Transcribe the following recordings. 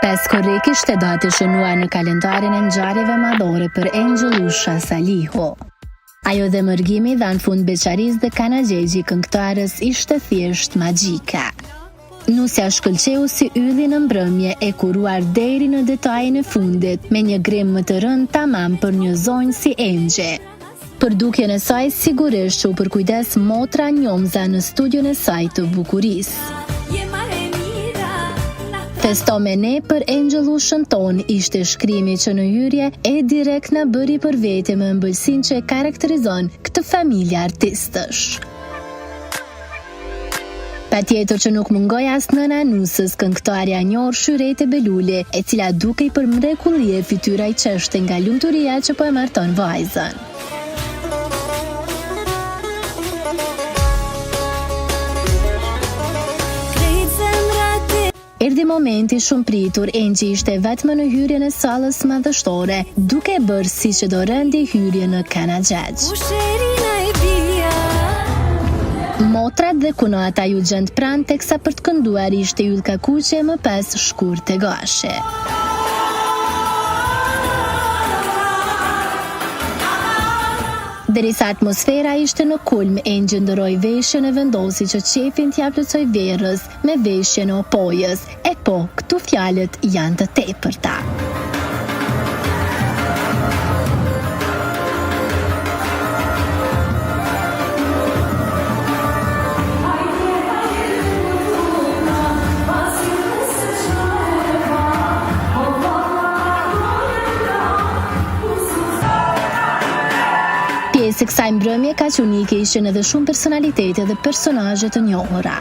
5 korrik ishte datë e shënuar në kalendarin e ngjarjeve madhore për Engjëllusha Salihu. Ajo dhe Mërgimi dhanë fund beqarisë dhe kanagjegji i këngëtares ishte thjesht magjike. Nusja shkëlqeu si ylli në mbrëmje e kuruar deri në detajin e fundit me një grim më të rëndë tamam për një zonjë si Engji. Për dukjen e saj sigurisht që u përkujdes motra Njomza në studion e saj të bukurisë. Festo me ne për Engjëllushën tonë ishte shkrimi që në hyrje e direkt na bëri për vete me ëmbëlsinë që e karakterizon këtë familje artistësh. Patjetër që nuk mungoi as nëna e nusës, këngëtarja e njohur Shyrete Beluli, e cila dukej për mrekulli e fytyra i qeshte nga lumturia që po e marton vajzën. Erdhi momenti i shumëpritur, Engji ishte vetëm në hyrjen e sallës madhështore, duke e bërë siç e do rendi hyrjen në Kanagjegj. Motrat dhe kunata iu gjend pranë teksa për të kënduar ishte Yllka Kuqi e më pas Shkurte Gashi. Derisa atmosfera ishte në kulm, Engji ndërroi veshjen e vendosi që qejfin t'ia plotësojë verës, me veshjen e Opojës, e po, këtu fjalët janë të tepërta. Pjesë e kësaj mbrëmje kaq unike ishin edhe shumë personalitete dhe personazhe të njohura.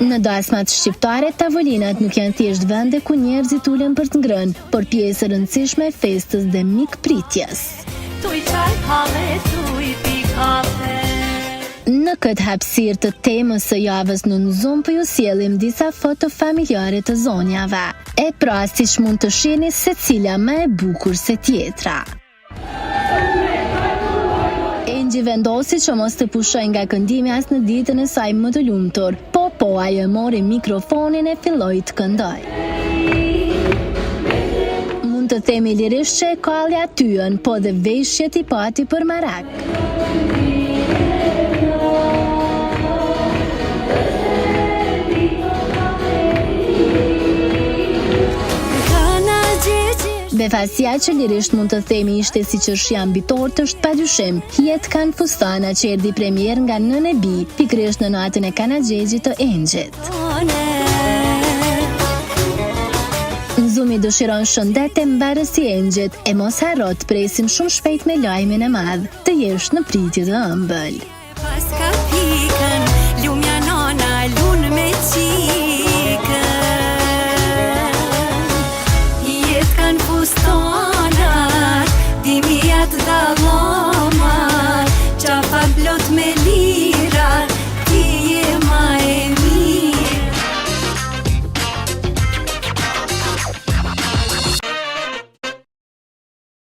Në dasmat shqiptare, tavolinat nuk janë thjesht vende ku njerëzit ulen për të ngrënë, por pjesë e rëndësishme e festës dhe mikpritjes. Në këtë hapësirë të temës së javës në Nzoom po ju sjellim disa foto familjare të zonjave. E pra, siç mund të shihni, secila më e bukur se tjetra. Engji vendosi që mos të pushojë nga këndimi as në ditën e saj më të lumtur. Po, po, ajo e mori mikrofonin e filloi të këndojë. Mund të themi lirisht që e kalli atyën, po dhe veshjet i pati për merak. Befasia që lirisht mund të themi ishte si qershia mbi tortë është padyshim Hijet kanë fustana që erdhi premierë nga nënë e bijë, pikërisht në natën e Kanagjegjit të Engjit. Nzumi dëshiron shëndet e mbarësi Engjit, e mos harro të presim shumë shpejt me lajmin e madh, të jesh në pritje të ëmbël.